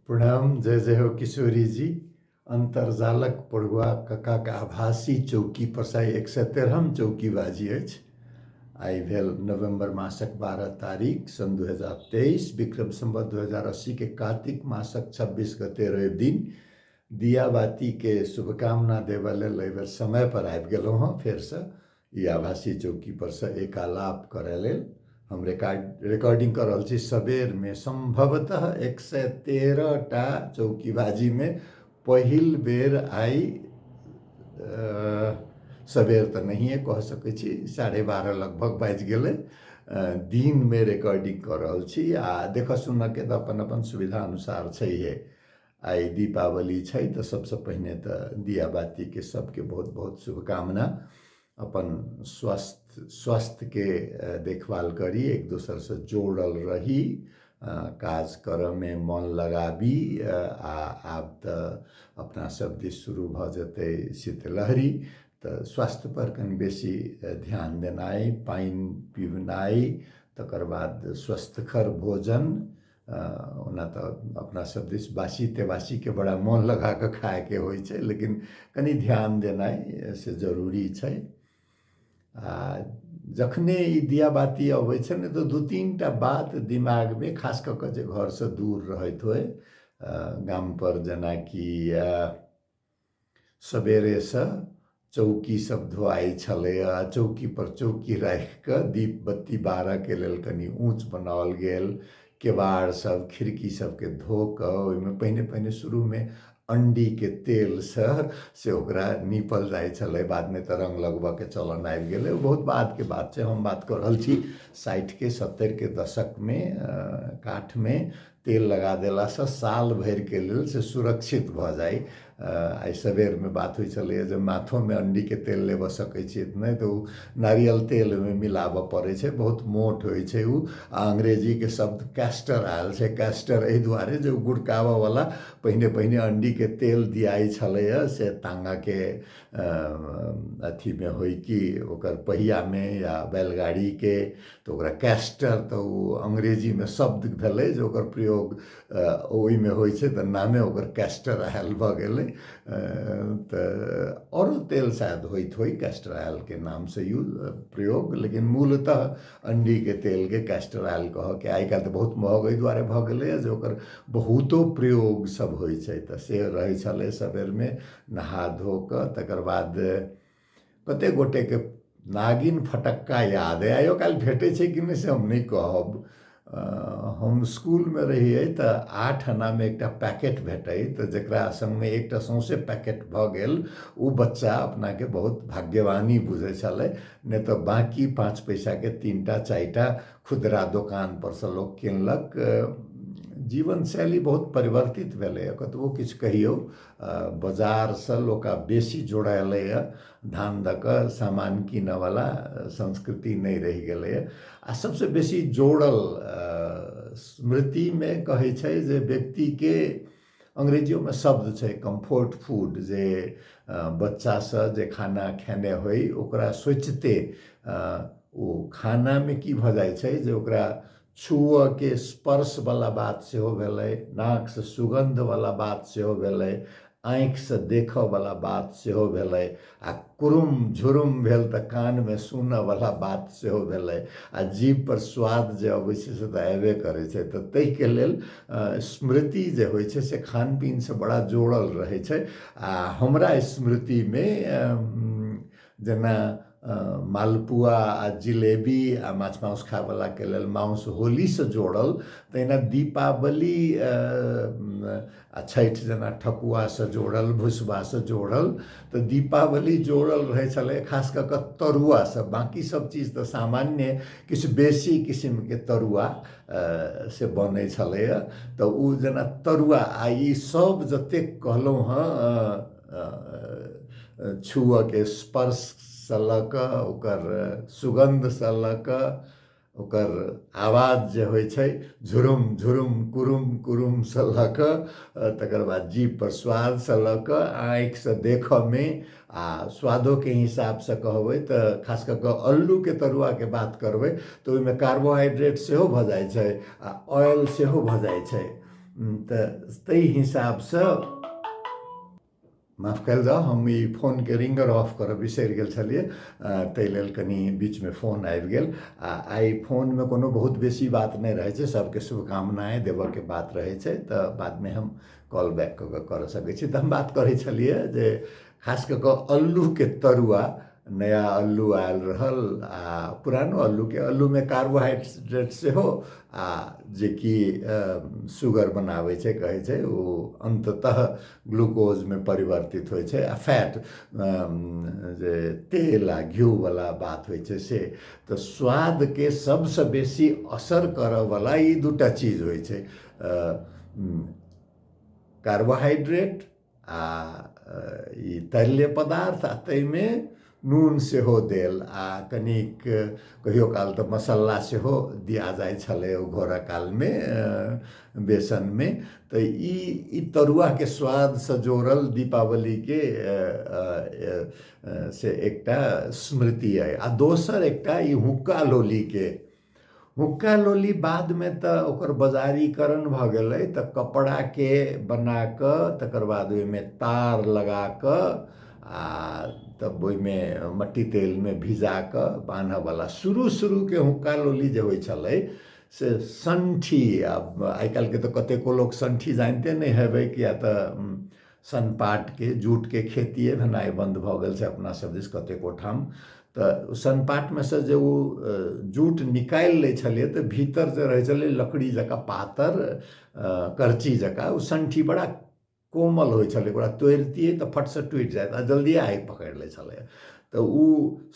प्रणाम, जय जय हो किशोरी जी। अन्तर्जालक पढ़ुआ ककाक आभासी चौकी पर से 113 चौकीबाजी अछि। आइ भेल नवम्बर मासक 12 तारीख सन् 2023, विक्रम सम्वत 2080 के कार्तिक मासक 26 गते रवि दिन। दियाबातीके शुभकामना देबऽ लेल एहिबेर समयपर आबि गेलहुँ हँ फेरसँ ई आभासी चौकीपरसँ एकालाप करऽ लेल। हम रिकॉर्डिंग कऽ रहल छी सबेरमे, सम्भवतः 113 टा चौकीबाजीमे पहिल बेर आइ सबेर तऽ नहिए कह सकै छी, 12:30 लगभग बाजि गेलै दिनमे रिकॉर्डिंग कऽ रहल छी। आ देखऽ सुनऽके तऽ अपन अपन सुविधा अनुसार छैहे। आइ दीपावली छै तऽ सबसँ पहिने तऽ दियाबातीके सबके बहुत बहुत शुभकामना। अपन स्वास्थ्यके देखभाल करी, एक दोसरसँ जोड़ल रही, काज करऽमे मन लगाबी। आ आब तऽ अपना सब दिस शुरू भऽ जेतै शीतलहरी, तऽ स्वास्थ्यपर कनि बेसी ध्यान देनाइ, पानि पीबनाइ, तकर बाद स्वस्थकर भोजन। ओना तऽ अपना सब दिस बासी तेबासीके बड़ा मोन लगा कऽ खायके होइ छै, लेकिन कनि ध्यान देनाइ से जरूरी छै। आ जखने ई दियाबाती अबै छै ने तऽ 2-3 टा बात दिमागमे, खास कऽ कऽ जे घरसँ दूर रहैत होइ गामपर, जेनाकि सबेरेसँ चौकी सब धोआइ छलैए, चौकीपर चौकी राखिकऽ दीप बत्ती बारऽके लेल कनि ऊँच बनाओल गेल, केबाड़ सब खिड़की सबके धो कऽ ओहिमे पहिने पहिने शुरूमे अण्डीके तेलसँ से ओकरा नीपल जाइ छलै। बादमे तऽ रङ्ग लगबऽके चलन आबि गेलै, ओ बहुत बादके बात छै। हम बात कऽ रहल छी 60के 70के दशकमे काठमे तेल लगा देलासँ साल भरिके लेल से सुरक्षित भऽ जाइ। आइ सबेरमे बात होइ छलैए जे माथोमे अण्डीके तेल लेबऽ सकै छियै, नहि तऽ ओ नारियल तेल ओहिमे मिलाबऽ पड़ै छै, बहुत मोट होइ छै ओ। आ अंग्रेजीके शब्द कैस्टर आयल छै, कैस्टर एहि दुआरे जे ओ गुड़काबऽवला पहिने पहिने अण्डीके तेल दियाइ छलैए से ताँगाके अथीमे होइ कि ओकर पहियामे या बैलगाड़ीके, तऽ ओकरा कैस्टर तऽ ओ अंग्रेजीमे शब्द भेलै जे ओकर प्रयोग ओहिमे होइ छै, तऽ नामे ओकर कैस्टर आयल भऽ गेलै। तऽ आओरो तेल शायद होइत होइ कैस्टर आयलके नामसँ यूज प्रयोग, लेकिन मूलतः अण्डीके तेलके कैस्टर आयल कहऽके। आइ काल्हि तऽ बहुत महग एहि दुआरे भऽ गेलैए जे ओकर बहुतो प्रयोग सब होइ छै। तऽ से रहै छलै सबेरमे नहा धो कऽ, तकर बाद कतेक गोटेके नागिन फटक्का याद अइ, आइयो काल्हि भेटै छै कि नहि से हम नहि कहब। हम स्कूलमे रहियै तऽ 8 आनामे एकटा पैकेट भेटै, तऽ जकरा सङ्गमे एकटा सौँसे पैकेट भऽ गेल ओ बच्चा अपनाके बहुत भाग्यवानी बुझै छलै, नहि तऽ बाँकी 5 पैसाके 3टा 4टा खुदरा दोकानपर सँ लोक किनलक। जीवनशैली बहुत परिवर्तित भेलैए, कतबो किछु कहियौ बाजारसँ लोक आब बेसी जोड़ायलैए, धान दऽ कऽ सामान कीनऽवला संस्कृति नहि रहि गेलैए। आ सबसँ बेसी जोड़ल स्मृतिमे कहै छै जे व्यक्तिके अंग्रेजियोमे शब्द छै कम्फर्ट फूड, जे बच्चासँ जे खाना खेने होइ ओकरा सोचिते ओ खानामे की भऽ जाइ छै जे ओकरा छुअके स्पर्शवला बात सेहो भेलै, नाकसँ सुगन्धवला बात सेहो भेलै, आँखिसँ देखऽवला बात सेहो भेलै, आ कुरुम झुरुम भेल तऽ कानमे सुनऽवला बात सेहो भेलै, आ जीभपर स्वाद जे अबै छै से तऽ अयबे करै छै। तऽ ताहिके लेल स्मृति जे होइ छै से खान पीनसँ बड़ा जोड़ल रहै छै। आ हमरा स्मृतिमे जेना मालपुआ आ जिलेबी आ माछ मांस खायवलाके लेल मांस होलीसँ जोड़ल, तहिना दीपावली आ छठि जेना ठकुआसँ जोड़ल, भुसबासँ जोड़ल, तऽ दीपावली जोड़ल रहै छलै खास कऽ कऽ तरुआसँ। बाँकी सब चीज तऽ सामान्य, किछु बेसी किसिमके तरुआ से बनै छलैए, तऽ ओ जेना तरुआ। आ ई सब जतेक कहलहुँ हँ, छुअके स्पर्शसँ लऽ कऽ ओकर सुगन्धसँ लऽ कऽ ओकर आवाज जे होइ छै झुरुम झुरुम कुरुम कुरुमसँ लऽ कऽ, तकर बाद जीभपर स्वादसँ लऽ कऽ आँखिसँ देखऽमे आ स्वादोके हिसाबसँ कहबै तऽ खास कऽ कऽ अल्लूके तरुआके बात करबै तऽ ओहिमे कार्बोहाइड्रेट सेहो भऽ जाइ छै आ ऑयल सेहो भऽ जाइ छै। तऽ ताहि हिसाबसँ माफ कयल जाउ, हम ई फोनके रिंगर ऑफ करब बिसरि गेल छलियै, ताहि लेल कनि बीचमे फोन आबि गेल। आ आइ फोनमे कोनो बहुत बेसी बात नहि रहै छै, सबके शुभकामनाएँ देबऽके बात रहै छै, तऽ बादमे हम कॉल बैक कऽ कऽ करऽ सकै छी। तऽ हम बात करै छलियै जे खास कऽ कऽ अल्लूके तरुआ, नया अल्लू आयल रहल आ पुरानो अल्लूके, अल्लूमे कार्बोहाइड्रेट सेहो आ जेकि शुगर बनाबै छै कहै छै, ओ अन्ततः ग्लूकोजमे परिवर्तित होइ छै। आ फैट जे तेल आ घिउवला बात होइ छै से तऽ स्वादके सबसँ बेसी असर करऽवला ई दूटा चीज होइ छै, कार्बोहाइड्रेट आ ई तैल्य पदार्थ, आ ताहिमे नून सेहो देल आ कनिक कहियो काल तऽ मसल्ला सेहो दिया जाइ छलै ओ घोरऽ कालमे बेसनमे। तऽ ई तरुआके स्वादसँ जोड़ल दीपावलीके से एकटा स्मृति अइ। आ दोसर एकटा ई हुक्का लोलीके, हुक्का लोली बादमे तऽ ओकर बजारीकरण भऽ गेलै, तऽ कपड़ाके बनाकऽ तकर बाद ओहिमे तार लगाकऽ आ तब ओहिमे मट्टी तेलमे भिजाकऽ बान्हऽवला। शुरू शुरूके हुक्का लोली जे होइ छलै से सण्ठी, आब आइ काल्हिके तऽ कतेको लोक सण्ठी जानिते नहि हेबै, किया तऽ सनपाटके जूटके खेतिए भेनाइ बन्द भऽ गेल छै अपना सब दिस कतेको ठाम। तऽ सनपाटमे से जे ओ जूट निकालि लै छलियै तऽ भीतर जे रहै छलै लकड़ी जकाँ पातर करची जकाँ, ओ सण्ठी बड़ा कोमल होइ छलै, ओकरा तोड़ितियै तऽ फटसँ टूटि जाइत आ जल्दिए आगि पकड़ि लै छलै। तऽ ओ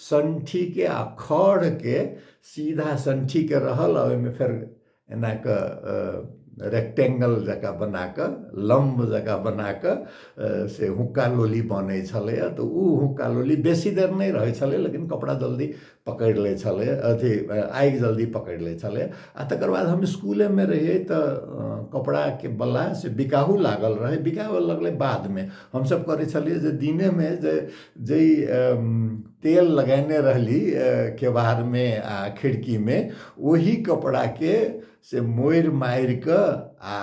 सण्ठीके आ खढ़के सीधा सण्ठीके रहल आ ओहिमे फेर एना कऽ रेक्टेंगल जकाँ बनाकऽ लम्ब जकाँ बनाकऽ से हुक्का लोली बनै छलैए। तऽ ओ हुक्का लोली बेसी देर नहि रहै छलै, लेकिन कपड़ा जल्दी पकड़ि लै छलै, अथी आगि जल्दी पकड़ि लै छलै। आ तकर बाद हम इसकुलेमे रहियै तऽ कपड़ाके बला से बिकाहू लागल रहै, बिकाबऽ लगलै बादमे। हमसब करै छलियै जे दिनेमे जे जाहि तेल लगेने रहली केबाड़मे आ खिड़कीमे, ओही कपड़ाके से मोड़ि मारिकऽ आ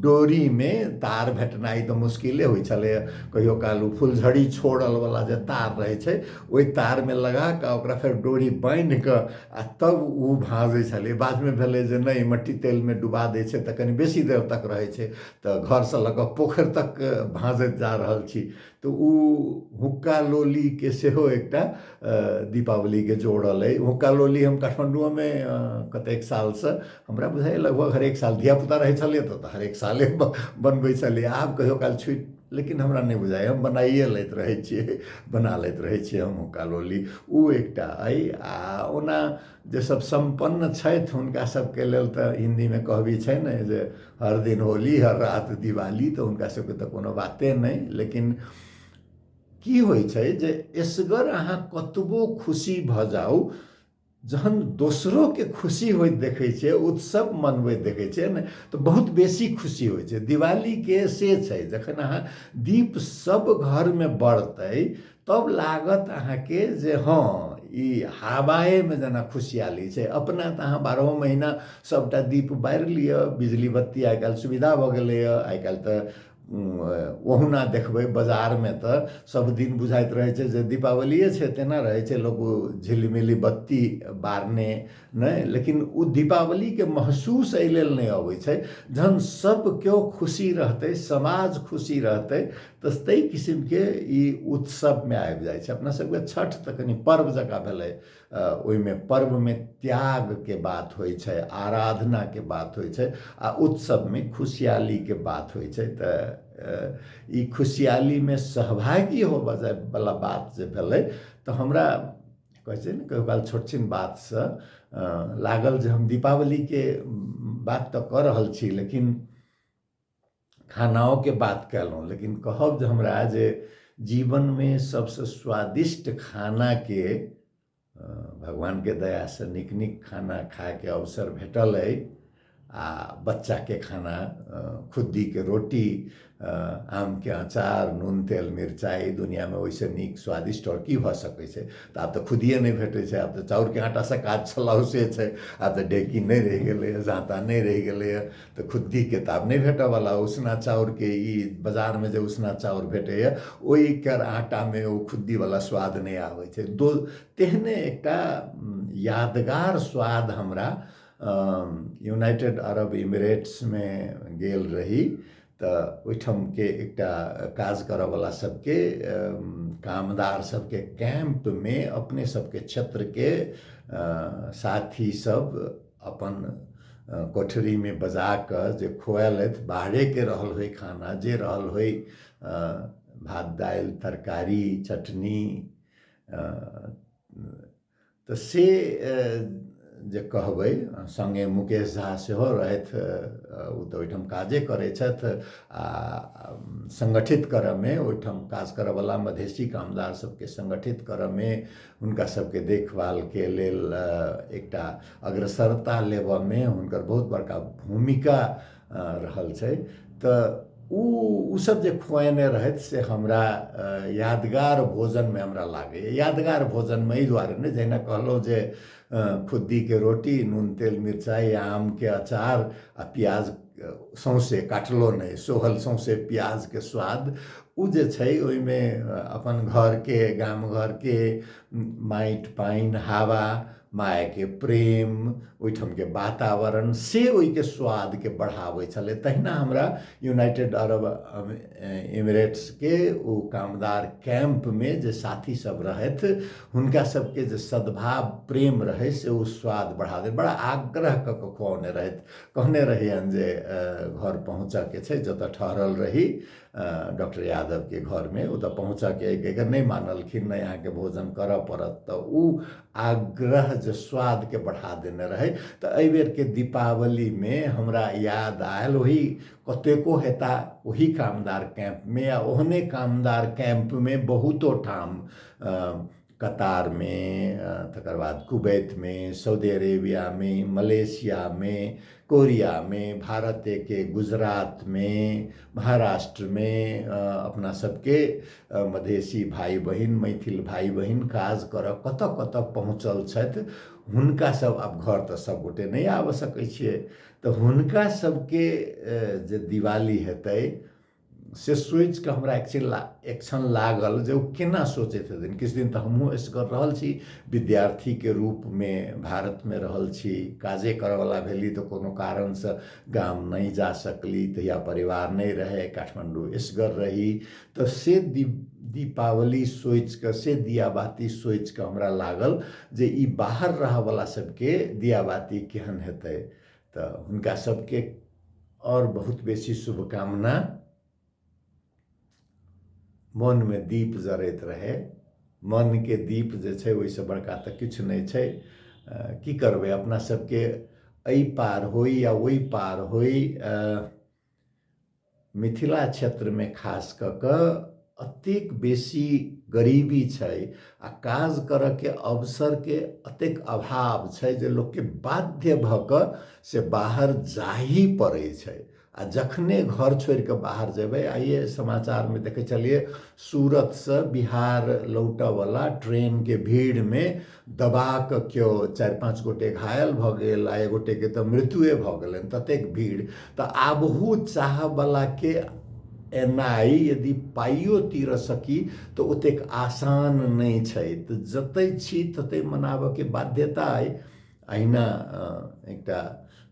डोरीमे तार भेटनाइ तऽ मुश्किले होइ छलैए, कहियो काल ओ फुलझड़ी छोड़लवला जे तार रहै छै ओहि तारमे लगाकऽ ओकरा फेर डोरी बान्हिकऽ आ तब ओ भाँजै छलै। बादमे भेलै जे नहि, मट्टी तेलमे डुबा दै छै तऽ कनि बेसी देर तक रहै छै, तऽ घरसँ लऽ कऽ पोखरि तक भाँजैत जा रहल छी। तऽ ओ हुक्का लोलीके सेहो एकटा दीपावलीके जोड़ल अइ। हुक्का लोली हम काठमाण्डुओमे कतेक सालसँ हमरा बुझाइए लगभग हरेक साल धियापुता रहै छलियै तऽ हरेक साले बनबै छलियै, आब कहियो काल छुटि, लेकिन हमरा नहि बुझाइए, हम बनाइए लैत रहै छियै, बना लैत रहै छियै हम हुक्का लोली। ओ एकटा अइ। आ ओना जे सब सम्पन्न छथि हुनका सबके लेल तऽ हिन्दीमे कहबी छै ने जे हर दिन होली हर रात दिवाली, तऽ हुनका सबके तऽ कोनो बाते नहि। लेकिन की होइ छै जे एसगर अहाँ कतबो खुशी भऽ जाउ, जहन दोसरोके खुशी होइत देखै छियै, उत्सव मनबैत देखै छियै ने, तऽ बहुत बेसी खुशी होइ छै। दिवालीके से छै, जखन अहाँ दीप सब घरमे बरतै तब लागत अहाँके जे हँ ई हवाएमे जेना खुशियाली छै। अपना तऽ अहाँ 12 महीना सबटा दीप बारि लिअ, बिजली बत्ती आइ काल्हि सुविधा भऽ गेलैए, आइ काल्हि तऽ ओहुना देखबै बाजारमे तऽ सब दिन बुझाइत रहै छै जे दीपावलिए छै, तेना रहै छै लोक झिलिमिली बत्ती बारने नहि, लेकिन ओ दीपावलीके महसूस एहि लेल नहि अबै छै। जहन सब केओ खुशी रहतै, समाज खुशी रहतै, तऽ ताहि किसिमके ई उत्सवमे आबि जाइ छै। अपना सबके छठ तऽ कनि पर्व जकाँ भेलै, ओहिमे पर्वमे त्यागके बात होइ छै, आराधनाके बात होइ छै, आ उत्सवमे खुशियालीके बात होइ छै। तऽ ई खुशियालीमे सहभागी होबऽ जाइवला बात जे भेलै तऽ हमरा कहै छै ने कहियो काल छोट छिन बातसँ लागल जे हम दीपावलीके बात तऽ कऽ रहल छी, लेकिन खानाओके बात कयलहुँ, लेकिन कहब जे हमरा जे जीवनमे सबसँ स्वादिष्ट खानाके भगवानके दयासँ नीक नीक खाना खायके अवसर भेटल अइ। आ बच्चाके खाना खुद्दीके रोटी, आमके अचार, नून तेल मिरचाइ, दुनिआँमे ओहिसँ नीक स्वादिष्ट आओर की भऽ सकै छै। तऽ आब तऽ खुदिए नहि भेटै छै, आब तऽ चाउरके आटासँ काज चलाउ से छै। आब तऽ ढेकी नहि रहि गेलैए, जाँता नहि रहि गेलैए, तऽ खुद्दीके तऽ आब नहि भेटऽवला। उसना चाउरके ई बाजारमे जे उसना चाउर भेटैए ओहिकर आटामे ओ खुद्दीवला स्वाद नहि आबै छै। तेहने एकटा यादगार स्वाद हमरा यूनाइटेड अरब इमिरेट्समे गेल रही, तऽ ओहिठामके एकटा काज करऽवला सबके, कामदार सबके कैम्पमे अपने सबके क्षेत्रके साथी सब अपन कोठरीमे बजा कऽ जे खुएलथि, बाहरेके रहल होइ खाना, जे रहल होइ, भात दालि तरकारी चटनी, तऽ से जे कहबै। सङ्गे मुकेश झा सेहो रहथि, ओ तऽ ओहिठाम काजे करै छथि आ सङ्गठित करऽमे, ओहिठाम काज करऽवला मधेशी कामदार सबके सङ्गठित करऽमे, हुनका सबके देखभालके लेल एकटा अग्रसरता लेबऽमे हुनकर बहुत बड़का भूमिका रहल छै। तऽ ओ सब जे खुएने रहथि से हमरा यादगार भोजनमे हमरा लागैए। यादगार भोजनमे एहि दुआरे नहि, जहिना कहलहुँ जे खुद्दीके रोटी, नून तेल मिरचाइ, आमके अचार आ प्याज सौँसे काटलो नहि, सोहल सौँसे प्याजके स्वाद ओ जे छै ओहिमे अपन घरके, गाम घरके माटि पानि हवा, मायके प्रेम, ओहिठामके वातावरण से ओहिके स्वादके बढ़ाबै छलै। तहिना हमरा यूनाइटेड अरब इमिरेट्सके ओ कामदार कैम्पमे जे साथी सब रहथि हुनका सबके जे सद्भाव प्रेम रहै से ओ स्वाद बढ़ा दै। बड़ा आग्रह कऽ कऽ खुऔने रहथि, कहने रहियनि जे घर पहुँचऽके छै, जतऽ ठहरल रही डॉक्टर यादवके घरमे, ओतऽ पहुँचऽके अगर नहि मानलखिन, नहि अहाँके भोजन करऽ पड़त, तऽ ओ आग्रह जे स्वादके बढ़ा देने रहै। तऽ एहिबेरके दीपावलीमे हमरा याद आयल ओही कतेको हेता ओही कामदार कैम्पमे, आ ओहने कामदार कैम्पमे बहुतो ठाम, कतारमे, तकर बाद कुवैतमे, सऊदी अरेबियामे, मलेशियामे, कोरियामे, भारतेके गुजरातमे, महाराष्ट्रमे अपना सबके मधेशी भाइ बहिन, मैथिल भाइ बहिन काज करऽ कतऽ कतऽ पहुँचल छथि। हुनका सब आब घर तऽ सब गोटे नहि आबि सकै छियै, तऽ हुनका सबके जे दिवाली हेतै से सोचिकऽ हमरा एक क्षण लागल जे ओ केना सोचैत हेथिन। किछु दिन तऽ हमहूँ एसगर रहल छी, विद्यार्थीके रूपमे भारतमे रहल छी, काजे करऽवला भेली तऽ कोनो कारणसँ गाम नहि जा सकली, तहिया परिवार नहि रहै, काठमाण्डू एसगर रही, तऽ से दीपावली सोचिकऽ, से दियाबाती सोचिकऽ हमरा लागल जे ई बाहर रहऽवला सबके दियाबाती केहन हेतै। तऽ हुनका सबके आओर बहुत बेसी शुभकामना। मनमे दीप जरैत रहै, मनके दीप जे छै ओहिसँ बड़का तऽ किछु नहि छै। की करबै, अपना सबके एहि पार होइ या ओहि पार होइ, मिथिला क्षेत्रमे खास कऽ कऽ अतेक बेसी गरीबी छै आ काज करऽके अवसरके अतेक अभाव छै जे लोकके बाध्य भऽ कऽ से बाहर जाही पड़ै छै। आ जखने घर छोड़िकऽ बाहर जेबै, आइए समाचारमे देखै छलियै सूरतसँ बिहार लौटऽवला ट्रेनके भीड़मे दबा कऽ केओ 4-5 गोटे घायल भऽ गेल आ एक गोटेके तऽ मृत्युए भऽ गेलनि, ततेक भीड़। तऽ आबहु चाहऽवलाके एनाइ यदि पाइयो तीर सकी तऽ ओतेक आसान नहि छै। तऽ जतय छी ततय मनाबऽके बाध्यता अइ। अहिना एकटा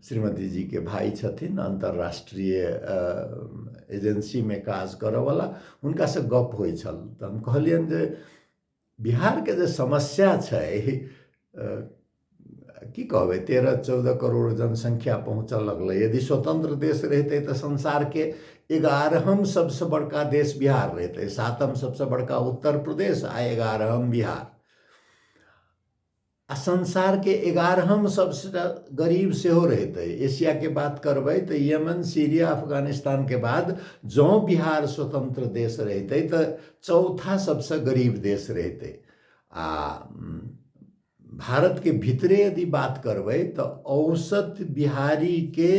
श्रीमती जीके भाइ छथिन अन्तर्राष्ट्रीय एजेंसीमे काज करऽवला, हुनकासँ गप होइ छल तऽ हम कहलियनि जे बिहारके जे समस्या छै, की कहबै, 13-14 करोड़ जनसंख्या पहुँचऽ लगलै। यदि स्वतंत्र देश रहितै तऽ संसारके 11म सबसँ बड़का देश बिहार रहितै, 7म सबसँ बड़का उत्तर प्रदेश आ 11म बिहार, आ संसारके 11म सबसँ गरीब सेहो रहितै। एशियाके बात करबै तऽ यमन, सीरिया, अफगानिस्तानके बाद जँ बिहार स्वतंत्र देश रहितै तऽ चौथा सबसँ गरीब देश रहितै। आ भारतके भीतरे यदि बात करबै तऽ औसत बिहारीके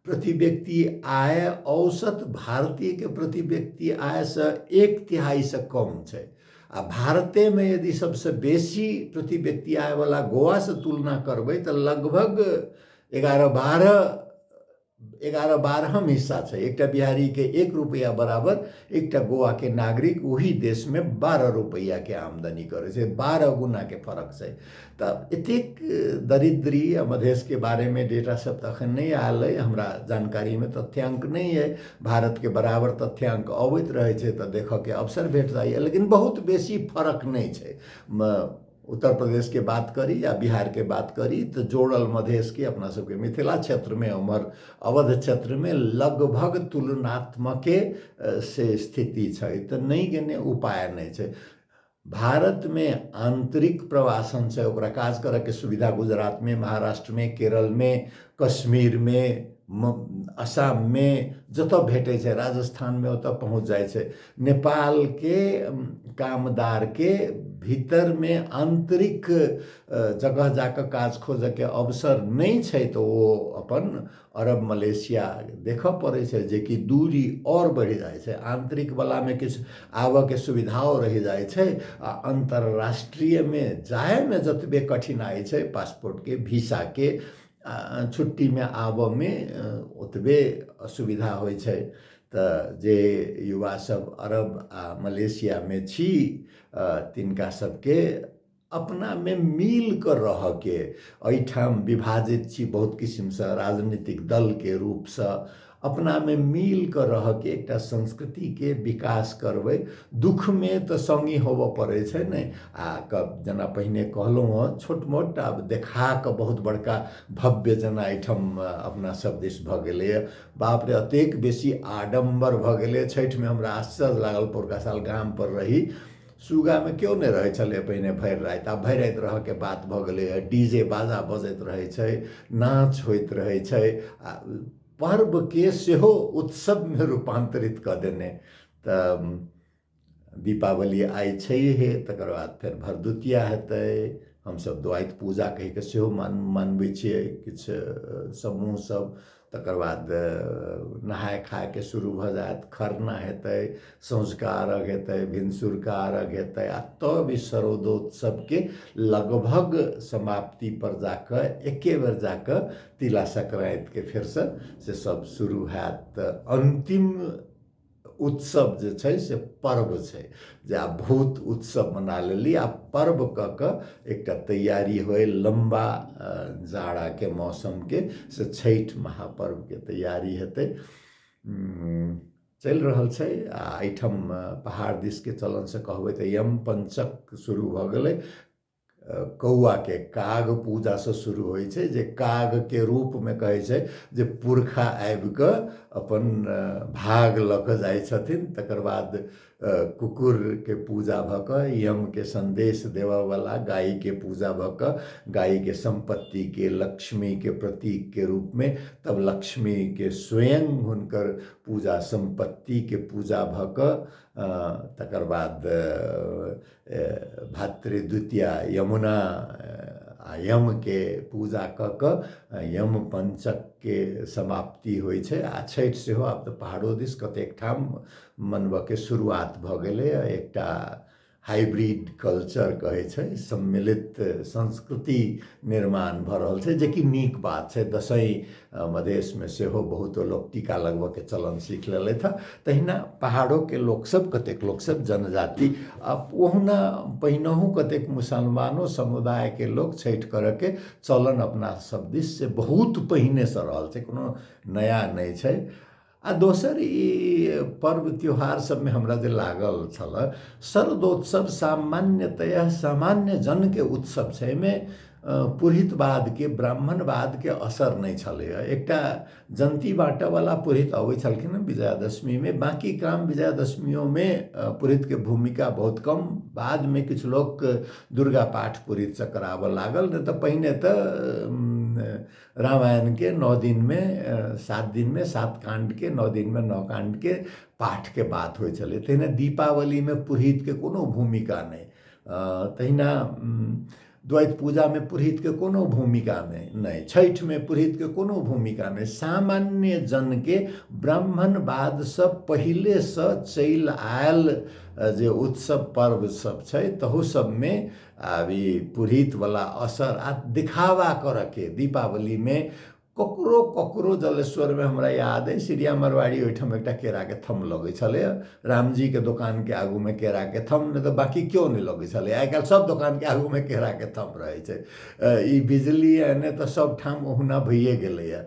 प्रति व्यक्ति आय औसत भारतीयके प्रति व्यक्ति आयसँ एक तिहाइसँ कम छै। आ भारतेमे यदि सबसँ बेसी प्रति व्यक्ति आयवला गोवासँ तुलना करबै तऽ लगभग एगारह बारहम हिस्सा छै। एकटा बिहारीके 1 रुपैआ बराबर एकटा गोवाके नागरिक ओही देशमे 12 रुपैआके आमदनी करै छै, 12 गुनाके फरक छै। तऽ एतेक दरिद्री आ मधेशके बारेमे डेटा सब तऽ एखन नहि आयल अइ, हमरा जानकारीमे तथ्यांक नहि अइ। भारतके बराबर तथ्यांक अबैत रहै छै तऽ देखऽके अवसर भेट जाइए, लेकिन बहुत बेसी फरक नहि छै। उत्तर प्रदेश के बात करी या बिहार के बात करी तऽ जोड़ल मधेश के अपना सबके मिथिला क्षेत्रमे, उम्हर अवध क्षेत्रमे लगभग तुलनात्मके से स्थिति छै। तऽ नहि गेने उपाय नहि छै। भारतमे आंतरिक प्रवासन छै, ओकरा काज करऽके सुविधा गुजरातमे, महाराष्ट्रमे, केरलमे, कश्मीरमे, असममे जतऽ भेटै छै, राजस्थानमे ओतऽ पहुँच जाइ छै। नेपालके कामदारके भीतरमे आंतरिक जगह जाकऽ काज खोजऽके अवसर नहि छै तऽ ओ अपन अरब मलेशिया देखऽ पड़ै छै, जेकि दूरी आओर बढ़ि जाइ छै। आंतरिकवलामे किछु आबऽके सुविधाओ रहि जाइ छै आ अन्तर्राष्ट्रीयमे जायमे जतबे कठिनाइ छै पासपोर्टके, वीसाके, छुट्टीमे आबऽमे ओतबे असुविधा होइ छै। तऽ जे युवा सब अरब आ मलेशियामे छी तिनका सबके अपनामे मिल कऽ रहऽके, एहिठाम विभाजित छी बहुत किसिमसँ राजनीतिक दलके रूपसँ, अपनामे मिल कऽ रहऽके एकटा संस्कृतिके विकास करबै। दुःखमे तऽ सङ्गी होबऽ पड़ै छै ने। आ जेना पहिने कहलहुँ हँ, छोट मोट आब देखा कऽ बहुत बड़का भव्य जेना एहिठाम अपना सब दिस भऽ गेलैए। बाप रे, एतेक बेसी आडम्बर भऽ गेलै छठिमे। हमरा आश्चर्य लागल, पौरका साल गामपर रही, सुगामे केओ नहि रहै छलै पहिने भरि राति, आब भरि राति रहऽके बात भऽ गेलैए। डी जे बाजा बजैत रहै छै, नाच होइत रहै छै आ पर्वके सेहो उत्सवमे रूपान्तरित कऽ देने। तऽ दीपावली आइ छैहे, तकर बाद फेर भरदुतिया हेतै। हमसब द्वैत पूजा कहिके सेहो मानबै छियै किछु समूह सब। तकर बाद नहाय खायके शुरू भऽ जायत, खरना हेतै, सँझुका अर्घ हेतै, भिनसुरका अर्घ हेतै आ तब ई शरदोत्सवके लगभग समाप्ति पर जाकऽ एके बेर जाकऽ तिला संक्रान्तिके फेरसँ से सब शुरू हैत। तऽ अन्तिम उत्सव जे छै से पर्व छै, जे आब बहुत उत्सव मना लेली। आ पर्व कऽ कऽ एकटा तैयारी होइ लम्बा जाड़ाके मौसमके, से छठि महापर्वके तैयारी हेतै, चलि रहल छै। आ एहिठाम पहाड़ दिसके चलनसँ कहबै तऽ यम पञ्चक शुरू भऽ गेलै। कौआके काग पूजासँ शुरू होइ छै, जे कागके रूपमे कहै छै जे पुरखा आबिकऽ अपन भाग लऽ कऽ जाइ छथिन। तकर बाद कुकुरके पूजा भऽ कऽ यमके सन्देश देबऽवला गायके पूजा भऽ कऽ गायके सम्पत्तिके लक्ष्मीके प्रतीकके रूपमे, तब लक्ष्मीके स्वयं हुनकर पूजा सम्पत्तिके पूजा भऽ कऽ तकर बाद भातृद्वितीया यमुना आ यमके पूजा कऽ कऽ यम पञ्चकके समाप्ति होइ छै। आ छठि सेहो आब तऽ पहाड़ो दिस कतेक ठाम मनबऽके शुरुआत भऽ गेलैए। एकटा हाइब्रिड कल्चर कहै छै, सम्मिलित संस्कृति निर्माण भऽ रहल छै, जेकि नीक बात छै। दसैँ मधेशमे सेहो बहुतो लोक टीका लगबऽके चलन सीख लेलथि हँ। तहिना पहाड़ोके लोकसब, कतेक लोकसब जनजाति, आ ओहुना पहिनहु कतेक मुसलमानो समुदायके लोक छठि करऽके चलन अपना सब दिस से बहुत पहिनेसँ रहल छै, कोनो नया नहि छै। आ दोसर ई पर्व त्योहार सबमे हमरा जे लागल छल, शरदोत्सव सामान्यतया सामान्य जनके उत्सव छै, एहिमे पुरोहितवादके ब्राह्मणवादके असर नहि छलैए। एकटा जन्ती बाँटऽवला पुरोहित अबै छलखिन हँ विजयादशमीमे, बाँकी काम विजयादशमियोमे पुरोहितके भूमिका बहुत कम। बादमे किछु लोक दुर्गा पाठ पुरोहितसँ कराबऽ लागल, नहि तऽ पहिने तऽ रामायणके 9 दिनमे 7 दिनमे 7 काण्डके 9 दिनमे 9 काण्डके पाठके बात होइ छलै। तहिना दीपावलीमे पुरोहितके कोनो भूमिका नहि। तहिना द्वैत पूजामे पुरोहितके कोनो भूमिका नहि, छठिमे पुरोहितके कोनो भूमिका नहि। सामान्य जनके ब्राह्मणवादसँ पहिलेसँ चलि आयल जे उत्सव पर्व सब छै तहू सबमे आब ई पुरोहितवला असर आ दिखावा करऽके। दीपावलीमे ककरो ककरो जलेश्वरमे हमरा याद अइ सिरिया मरवाड़ी ओहिठाम एकटा केराके थम लगै छलैए, रामजीके दोकानके आगूमे केराके थम, नहि तऽ बाँकी केओ नहि लगै छलै। आइ काल्हि सब दोकानके आगूमे केराके थम रहै छै। ई बिजली एने तऽ सब ठाम ओहुना भइए गेलैए।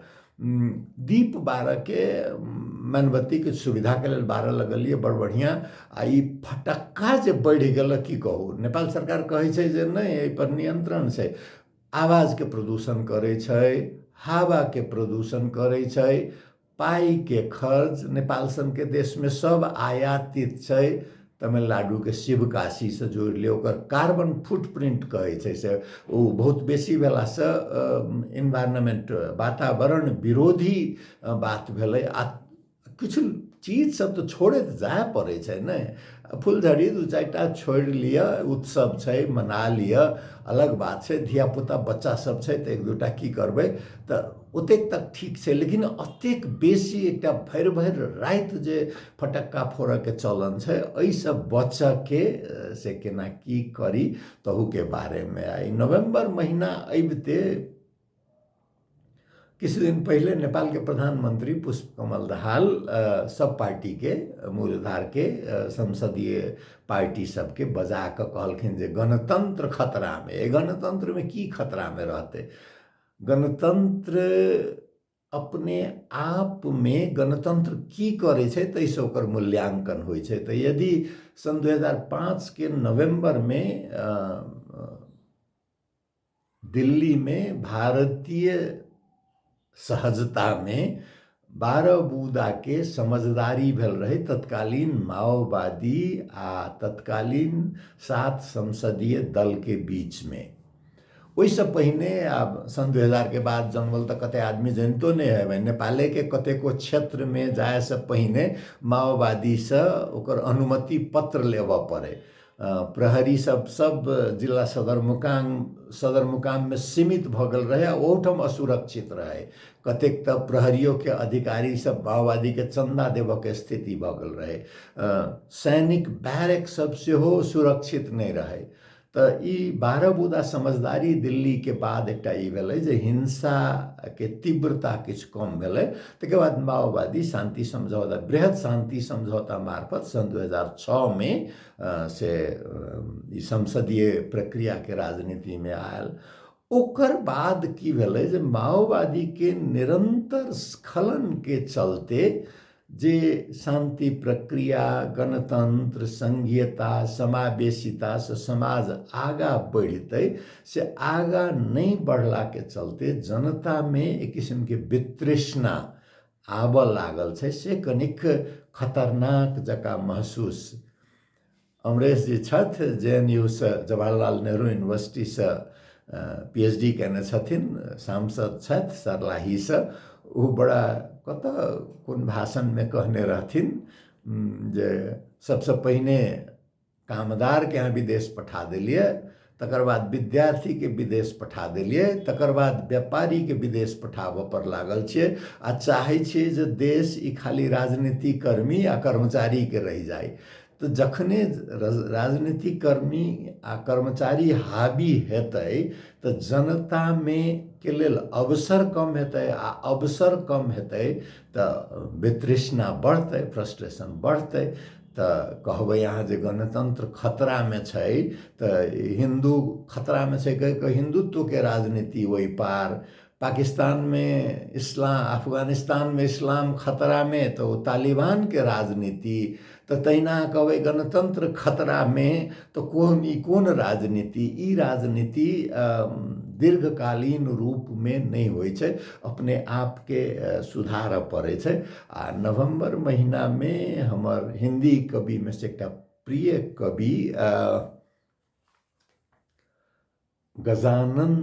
दीप बारऽके मोमबत्तीके सुविधाके लेल बारऽ लगलियै, बड़ बढ़िआँ। आ ई फटक्का जे बढ़ि गेलै की कहू, नेपाल सरकार कहै छै जे नहि एहिपर नियन्त्रण छै। आवाजके प्रदूषण करै छै, हवाके प्रदूषण करै छै, पाइके खर्च नेपाल सनके देशमे सब आयातित छै। तमिलनाडुके शिवकाशीसँ जोड़ि लियौ, ओकर कार्बन फुटप्रिंट कहै छै से ओ बहुत बेसी भेलासँ इन्वायरमेंट वातावरण विरोधी बात भेलै। आ किछु चीज सब तऽ छोड़ैत जाय पड़ै छै ने। फुलझड़ी दू चारिटा छोड़ि लिअ, उत्सव छै मना लिअ, अलग बात छै। धियापुता बच्चा सब छै तऽ एक दूटा की करबै, तऽ ओतेक तक ठीक छै। लेकिन अतेक बेसी एकटा भरि भरि राति जे फटक्का फोड़ऽके चलन छै, एहिसँ बचऽके से केना की करी तहूके बारेमे। आ ई नवम्बर महीना अबिते किछु दिन पहिले नेपालके प्रधानमंत्री पुष्पकमल दाहाल सब पार्टीके मूलधारके संसदीय पार्टी सबके बजा कऽ कहलखिन जे गणतंत्र खतरामे। गणतंत्रमे की खतरामे रहतै? गणतंत्र अपने आपमे गणतंत्र की करै छै ताहिसँ ओकर मूल्यांकन होइ छै। तऽ यदि सन् 2005 के नवम्बरमे दिल्लीमे भारतीय सहजतामे 12 बूदाके समझदारी भेल रहै तत्कालीन माओवादी आ तत्कालीन 7 संसदीय दलके बीचमे, ओहिसँ पहिने आब सन् 2000 के बाद जन्मल तऽ कते आदमी जनितो नहि हेबै, नेपालेके कतेको क्षेत्रमे जायसँ पहिने माओवादीसँ ओकर अनुमति पत्र लेबऽ पड़ै। प्रहरी सब सब जिला सदरमुकाममे सीमित भऽ गेल रहै आ ओहूठाम असुरक्षित रहै। कतेक तऽ प्रहरियोके अधिकारी सब माओवादीके चन्दा देबऽके स्थिति भऽ गेल रहै। सैनिक बैरक सब सेहो सुरक्षित नहि रहै। तऽ ई 12 बूदा समझदारी दिल्लीके बाद एकटा ई भेलै जे हिंसाके तीव्रता किछु कम भेलै। तकर बाद माओवादी शान्ति सम्झौता, बृहत शान्ति सम्झौता मार्फत सन् 2006 मे से ई संसदीय प्रक्रियाके राजनीतिमे आयल। ओकर बाद की भेलै जे माओवादीके निरन्तर स्खलनके चलते जे शान्ति प्रक्रिया, गणतंत्र, संघीयता, समावेशिता से समाज आगा बढ़ितै से आगा नहि बढ़लाके चलते जनतामे एक किसिमके वितृष्णा आबऽ लागल छै, से कनिक खतरनाक जकाँ महसूस। अमरेश जी छथि, JNU सँ, जवाहरलाल नेहरू यूनिवर्सिटीसँ PhD केने छथिन, सांसद छथि सर्लाहीसँ। ओ बड़ा कतऽ कोन भाषणमे कहने रहथिन जे सबसँ पहिने कामदारके अहाँ विदेश पठा देलियै, तकर बाद विद्यार्थीके विदेश पठा देलियै, तकर बाद व्यापारीके विदेश पठाबऽ पर लागल छियै आ चाहै छियै जे देश ई खाली राजनीतिकर्मी आ कर्मचारीके रहि जाय। तऽ जखने राजनीतिकर्मी आ कर्मचारी हावी हेतै तऽ जनतामे के लेल अवसर कम हेतै आ अवसर कम हेतै तऽ वितृष्णा बढ़तै, फ्रस्ट्रेशन बढ़तै। तऽ कहबै अहाँ जे गणतंत्र खतरामे छै तऽ हिन्दू खतरामे छै कहि कऽ हिन्दुत्वके राजनीति ओहि पार, पाकिस्तानमे इस्लाम, अफगानिस्तानमे इस्लाम खतरामे तऽ ओ तालिबानके राजनीति। तऽ तहिना कहबै गणतंत्र खतरामे तऽ कोन ई कोन राजनीति? ई राजनीति दीर्घकालीन रूपमे नहि होइ छै, अपने आपके सुधारऽ पड़ै छै। आ नवम्बर महीनामे हमर हिन्दी कविमे से एकटा प्रिय कवि गजानन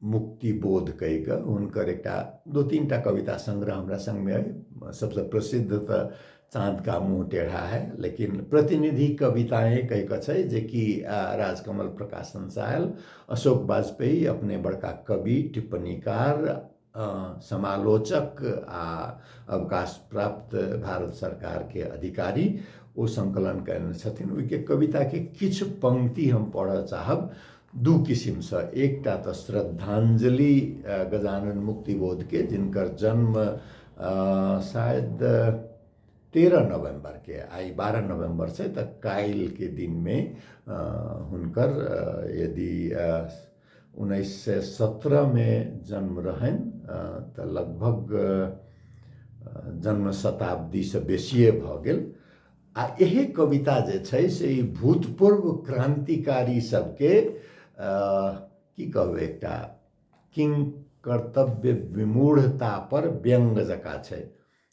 मुक्तिबोध कहि कऽ हुनकर एकटा 2-3 टा कविता संग्रह हमरा संगमे अइ। सबसँ प्रसिद्ध तऽ चाँद का मुँह टेढ़ा है, लेकिन प्रतिनिधि कविताएँ कहि कऽ छै जेकि राजकमल प्रकाशनसँ आयल। अशोक वाजपेयी अपने बड़का कवि, टिप्पणीकार, समालोचक आ अवकाश प्राप्त भारत सरकारके अधिकारी, ओ संकलन कयने छथिन। ओहिके कविताके किछु पंक्ति हम पढ़ऽ चाहब दू किसिमसँ। एकटा तऽ श्रद्धांजलि गजानन मुक्तिबोधके, जिनकर जन्म शायद 13 नवम्बरके, आइ 12 नवम्बर छै तऽ काल्हिके दिनमे हुनकर यदि 1917मे जन्म रहनि तऽ लगभग जन्म शताब्दीसँ बेसिए भऽ गेल। आ एहि कविता जे छै से ई भूतपूर्व क्रांतिकारी सबके की कहबै, एकटा किंग कर्तव्य विमूढ़ता पर व्यंग जकाँ छै।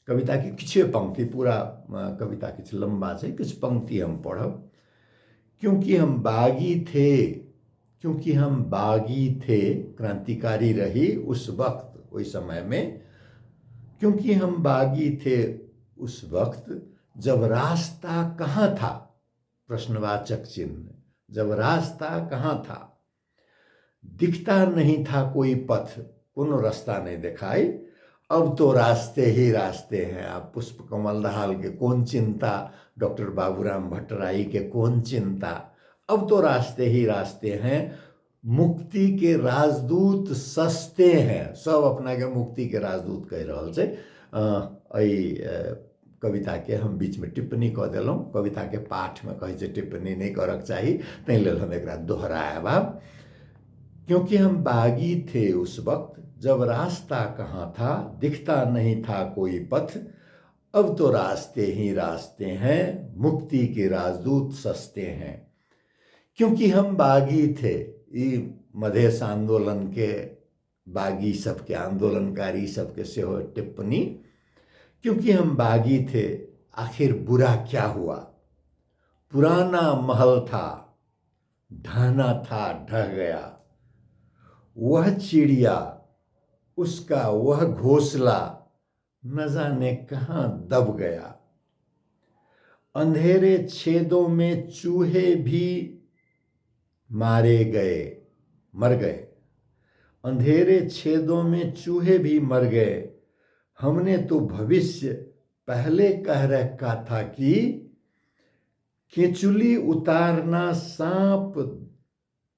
कविता के किछुए पंक्ति, पूरा कविता किछु लम्बा छै, किछु पंक्ति हम पढ़ब। क्योंकि हम बागी थे, क्योंकि हम बागी थे, क्रांतिकारी रही उस वक्त, ओहि समय में, क्योंकि हम बागी थे उस वक्त, जब रास्ता कहाँ था, प्रश्नवाचक चिन्ह, जब रास्ता कहाँ था, दिखता नहीं था कोई पथ, कोनो रास्ता नहीं देखाई, अब तो रास्ते ही रास्ते हैं। आप पुष्प कमल दाहाल के कौन चिंता, डॉक्टर बाबूराम भट्टराई के कौन चिंता, अब तो रास्ते ही रास्ते हैं, मुक्ति के राजदूत सस्ते हैं। सब अपना के मुक्ति के राजदूत कहि रहल छै। एहि कविता के हम बीच में टिप्पणी कऽ देलहुँ। कविता के पाठ में कहै छै टिप्पणी नहीं करक चाही, ताहि लेल हम एकरा दोहरायब आब। क्योंकि हम बागी थे उस वक्त, जब रास्ता कहाँ था, दिखता नहीं था कोई पथ, अब तो रास्ते ही रास्ते हैं, मुक्ति के राजदूत सस्ते हैं। क्योंकि हम बागी थे, ई मधेश आंदोलन के बागी सबके, आंदोलनकारी सबके सेहो टिप्पणी। क्योंकि हम बागी थे, आखिर बुरा क्या हुआ, पुराना महल था, ढहना था ढह गया, वह चिड़िया उसका वह घोंसला न जाने कहाँ दब गया, अंधेरे छेदों में चूहे भी मारे गए, मर गए, अंधेरे छेदों में चूहे भी मर गए, हमने तो भविष्य पहले कह रखा था कि केचुली उतारना सांप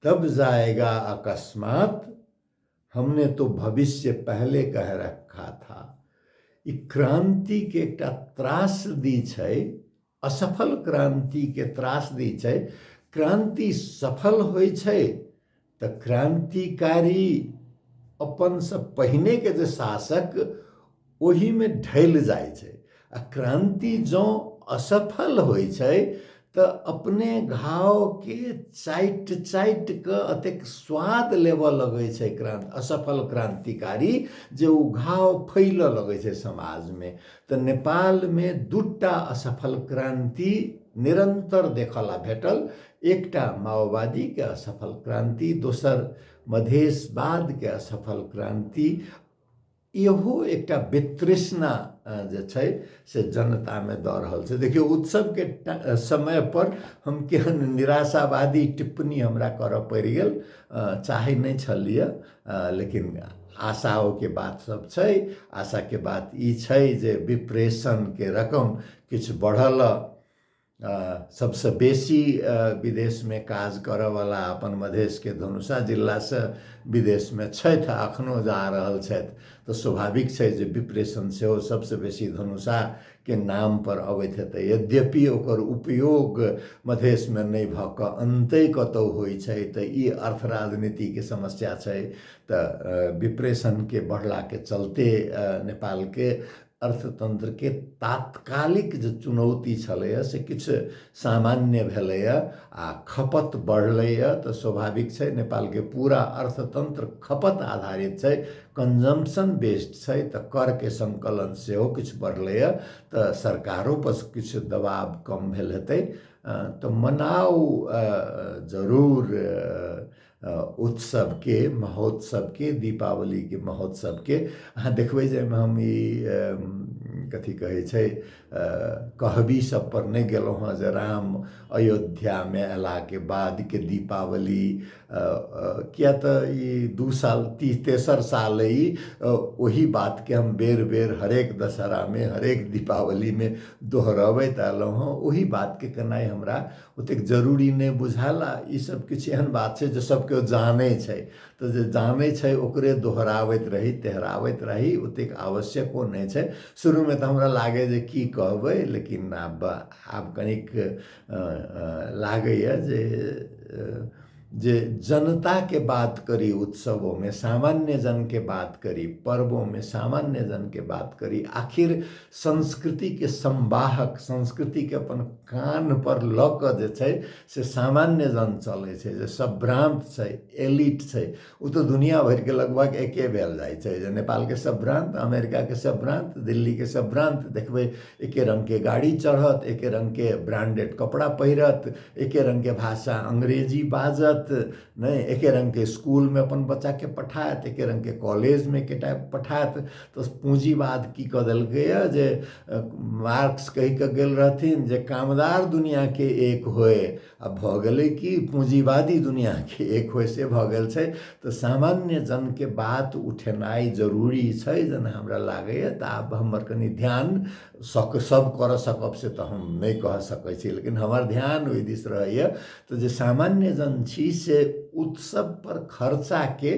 दब जाएगा अकस्मात, हमने तो भविष्य पहले कह रखा था। ई क्रांति के एकटा त्रासदी छै, असफल क्रांति के त्रासदी छै। क्रांति सफल होइ छै तऽ क्रांतिकारी अपन से पहिने के जे शासक ओहिमे ढलि जाइ छै, आ क्रांति जँ असफल होइ छै तऽ अपने घावके चाटि चाटि कऽ अतेक स्वाद लेबऽ लगै छै असफल क्रांतिकारी, जे ओ घाव फैलऽ लगै छै समाजमे। तऽ नेपालमे दूटा असफल क्रांति निरंतर देखऽ ला भेटल, एकटा माओवादीके असफल क्रांति, दोसर मधेशवादके असफल क्रांति। इहो एकटा वितृष्णा जे छै से जनतामे दऽ रहल छै। देखियौ, उत्सवके समय पर हम केहन निराशावादी टिप्पणी हमरा करऽ पड़ि गेल, चाहै नहि छलियै, लेकिन आशाओके बात सब छै। आशाके बात ई छै जे विप्रेषणके रकम किछु बढ़ल, सबसँ बेसी विदेशमे काज करऽवला अपन मधेशके धनुषा जिलासँ विदेशमे छथि, अखनो जा रहल छथि, तऽ स्वाभाविक छै जे विप्रेषण सेहो सबसँ बेसी धनुषाके नामपर अबैत हेतै। यद्यपि ओकर उपयोग मधेशमे नहि भऽ कऽ अन्तै कतहु होइ छै, तऽ ई अर्थ राजनीतिके समस्या छै। तऽ विप्रेषणके बढ़लाके चलते नेपालके अर्थतंत्रके तात्कालिक जे चुनौती छलैए से किछु सामान्य भेलैए आ खपत बढ़लैए। तऽ स्वाभाविक छै नेपालके पूरा अर्थतंत्र खपत आधारित छै, कंजम्पशन बेस्ड छै, तऽ करके संकलन सेहो किछु बढ़लैए, तऽ सरकारो पर किछु दबाव कम भेल हेतै। तऽ मनाउ जरूर उत्सवके, महोत्सवके, दीपावलीके महोत्सवके। अहाँ देखबै जे एहिमे हम ई कथी कहै छै कहबी सबपर नहि गेलहुँ हँ जे राम अयोध्यामे अयलाके बादके दीपावली, किया तऽ ई 2 साल तेसर साल ई ओही बातके हम बेर बेर हरेक दशहरामे हरेक दीपावलीमे दोहरबैत अयलहुँ हँ। ओही बातके केनाइ हमरा ओतेक जरूरी नहि बुझायल। आ ईसब किछु एहन बात छै जे सब केओ जानै छै, तऽ जे जानै छै ओकरे दोहराबैत रही तेहराबैत रही ओतेक आवश्यको नहि छै। शुरूमे तऽ हमरा लागै जे की कहबै, लेकिन आब आब कनिक लागैए जे जे जनताके बात करी उत्सवोमे, सामान्य जनके बात करी पर्वोमे, सामान्य जनके बात करी। आखिर संस्कृतिके संवाहक, संस्कृतिके अपन कान्हपर लऽ कऽ जे छै से सामान्य जन चलै छै, जे सभ्रान्त छै, एलिट छै, ओ तऽ दुनिया भरिके लगभग एके भेल जाइ छै। जे नेपालके सभ्रान्त, अमेरिकाके सभ्रान्त, दिल्लीके सभ्रान्त देखबै एके रङ्गके गाड़ी चढ़त, एके रङ्गके ब्रांडेड कपड़ा पहिरत, एके रङ्गके भाषा अंग्रेजी बाजत, नहि एके रङ्गके स्कूलमे अपन बच्चाके पठायत, एके रङ्गके कॉलेजमे के पठायत। तऽ पूँजीवाद की कऽ देलकैए जे मार्क्स कहि कऽ गेल रहथिन जे कामदार दुनिआँके एक होय, आ भऽ गेलै कि पूँजीवादी दुनिआँके एक होय, से भऽ गेल छै। तऽ सामान्य जनके बात उठेनाइ जरूरी छै जेना हमरा लागैए। तऽ आब हमर कनि ध्यान सब करऽ सकब से तऽ हम नहि कह सकै छी, लेकिन हमर ध्यान ओहि दिस रहैए। तऽ जे सामान्य जन छी से उत्सव पर खर्चाके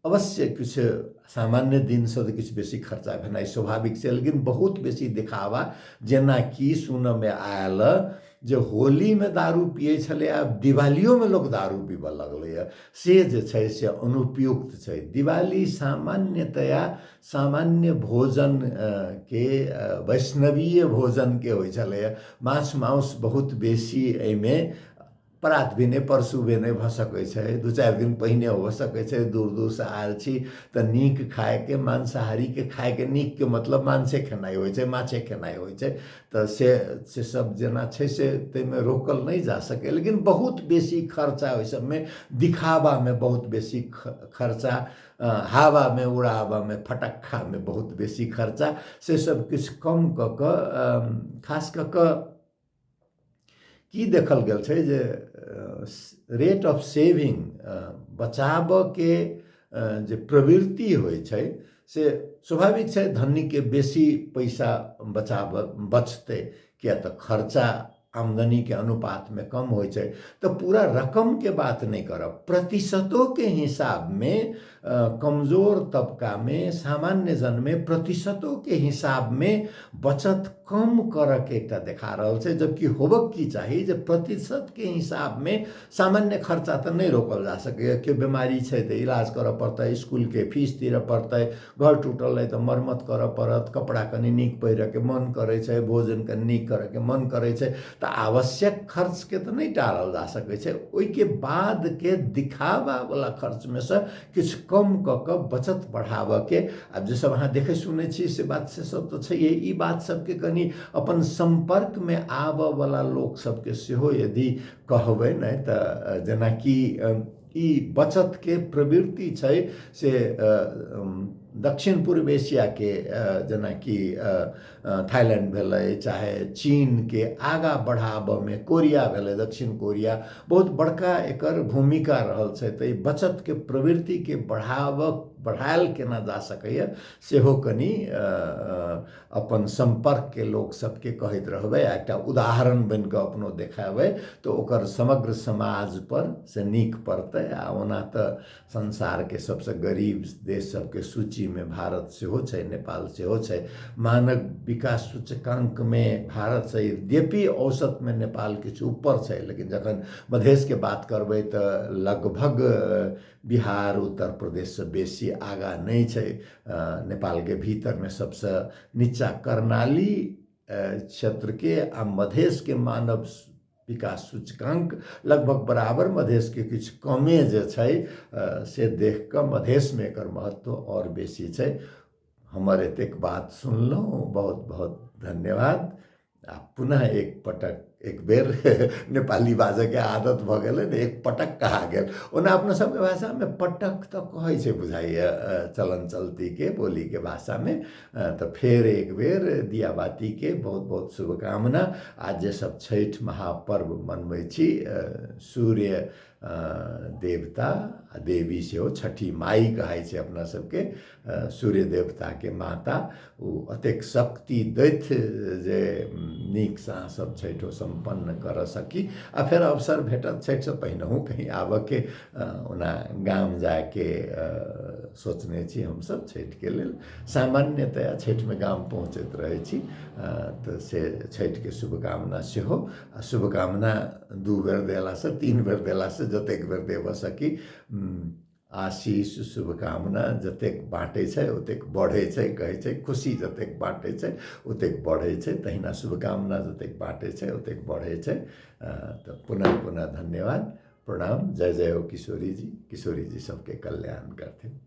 अवश्य किछु सामान्य दिनसँ तऽ किछु बेसी खर्चा भेनाइ स्वाभाविक छै, लेकिन बहुत बेसी देखावा, जेनाकि सुनऽमे आयल जे होलीमे दारू पियै छलै, आब दिवालियोमे लोक दारू पीबऽ लगलैए, से जे छै से अनुपयुक्त छै। दिवाली सामान्यतया सामान्य भोजन के वैष्णवीय भोजनके होइ छलैए, माछ मांस बहुत बेसी एहिमे परात भेने परसू भेने भऽ सकै छै, 2-4 दिन पहिने हो सकै छै। दूर दूरसँ आयल छी तऽ नीक खायके, मांसाहारीके खायके, नीकके मतलब मांसे खेनाइ होइ छै, माछे खेनाइ होइ छै, तऽ से से सब जेना छै से ताहिमे रोकल नहि जा सकैए। लेकिन बहुत बेसी खर्चा ओहि सबमे, दिखावामे बहुत बेसी खर्चा, हावामे उड़ाबऽमे, फटक्खामे बहुत बेसी खर्चा, से सब किछु कम कऽ कऽ, खास कऽ कऽ की देखल गेल छै जे रेट ऑफ सेविंग, बचाबऽके जे प्रवृत्ति होइ छै से स्वाभाविक छै धनिकके बेसी पैसा बचाबऽ बचतै, किया तऽ खर्चा आमदनीके अनुपातमे कम होइ छै। तऽ पूरा रकमके बात नहि करब, प्रतिशतोके हिसाबमे कमजोर तबकामे, सामान्य जनमे प्रतिशतोके हिसाबमे बचत कम करऽके एकटा देखा रहल छै। जबकि होबक की चाही जे प्रतिशतके हिसाबमे सामान्य खर्चा तऽ नहि रोकल जा सकैए, केओ बेमारी छै तऽ इलाज करऽ पड़तै, इसकुलके फीस तिरऽ पड़तै, घर टूटल अइ तऽ मरम्मत करऽ पड़त, कपड़ा कनि नीक पहिरऽके मन करै छै, भोजन कनि नीक करऽके मन करै छै, तऽ आवश्यक खर्चके तऽ नहि टारल जा सकै छै। ओहिके बादके दिखावावला खर्चमे सँ किछु कम कऽ कऽ बचत बढ़ाबऽके, आब जे सब अहाँ देखै सुनै छी से बात से सब तऽ छैहे, ई बात सबके कनि अपन सम्पर्कमे आबऽवला लोक सबके सेहो यदि कहबै ने तऽ जेनाकि ई बचतके प्रवृत्ति छै से दक्षिण पूर्व एशियाके जेनाकि थाईलैंड भेलै, चाहे चीनके आगाँ बढ़ाबऽमे कोरिया भेलै, दक्षिण कोरिया, बहुत बड़का एकर भूमिका रहल छै। तऽ ई बचतके प्रवृत्तिके बढ़ायल केना जा सकैए सेहो कनि अपन सम्पर्कके लोक सबके कहैत रहबै आ एकटा उदाहरण बनिकऽ अपनो देखेबै तऽ ओकर समग्र समाजपर से नीक पड़तै। आ ओना तऽ संसारके सबसँ गरीब देश सबके सूचीमे भारत सेहो छै, नेपाल सेहो छै। मानव विकास सूचकाङ्कमे भारत से यद्यपि औसतमे नेपाल किछु ऊपर छै, लेकिन जखन मधेशके बात करबै तऽ लगभग बिहार उत्तर प्रदेशसँ बेसी आगाँ नहि छै। नेपालके भीतरमे सबसँ नीचा कर्णाली क्षेत्रके आ मधेशके मानव विकास सूचकाङ्क लगभग बराबर, मधेशके किछु कमे जे छै से देख कऽ मधेशमे एकर महत्व आओर बेसी छै। हमर एतेक बात सुनलहुँ, बहुत बहुत धन्यवाद। आ पुनः एक पटक एक बेर नेपाली बाजयके आदत भऽ गेलै ने, एक पटक कहा गेल। ओना अपना सबके भाषामे पटक तऽ कहै छै बुझाइए, चलन चलतीके बोलीके भाषामे। तऽ फेर एक बेर दियाबातीके बहुत बहुत शुभकामना। आ जे सब छठि महापर्व मनबै छी, सूर्य देवता आ देवी सेहो छठी माइ कहै छै अपना सबके, सूर्य देवताके माता, ओ एतेक शक्ति दैथ जे नीकसँ अहाँ सब छठिओ सम्पन्न करऽ सकी। आ फेर अवसर भेटत छठिसँ पहिनहुँ कहीं आबऽके, ओना गाम जाइके सोचने छी हमसब छठिके लेल। सामान्यतया छठिमे गाम पहुँचैत रहै छी, तऽ से छठिके शुभकामना सेहो। आ शुभकामना 2 बेर देलासँ 3 बेर देलासँ जतेक बेर देबऽ सकी, आशीष शुभकामना जतेक बाँटै छै ओतेक बढ़ै छै, कहै छै खुशी जतेक बाँटै छै ओतेक बढ़ै छै, तहिना शुभकामना जतेक बाँटै छै ओतेक बढ़ै छै। तऽ पुनः पुनः धन्यवाद, प्रणाम, जय जय हो किशोरी जी। किशोरी जी सबके कल्याण करथिन।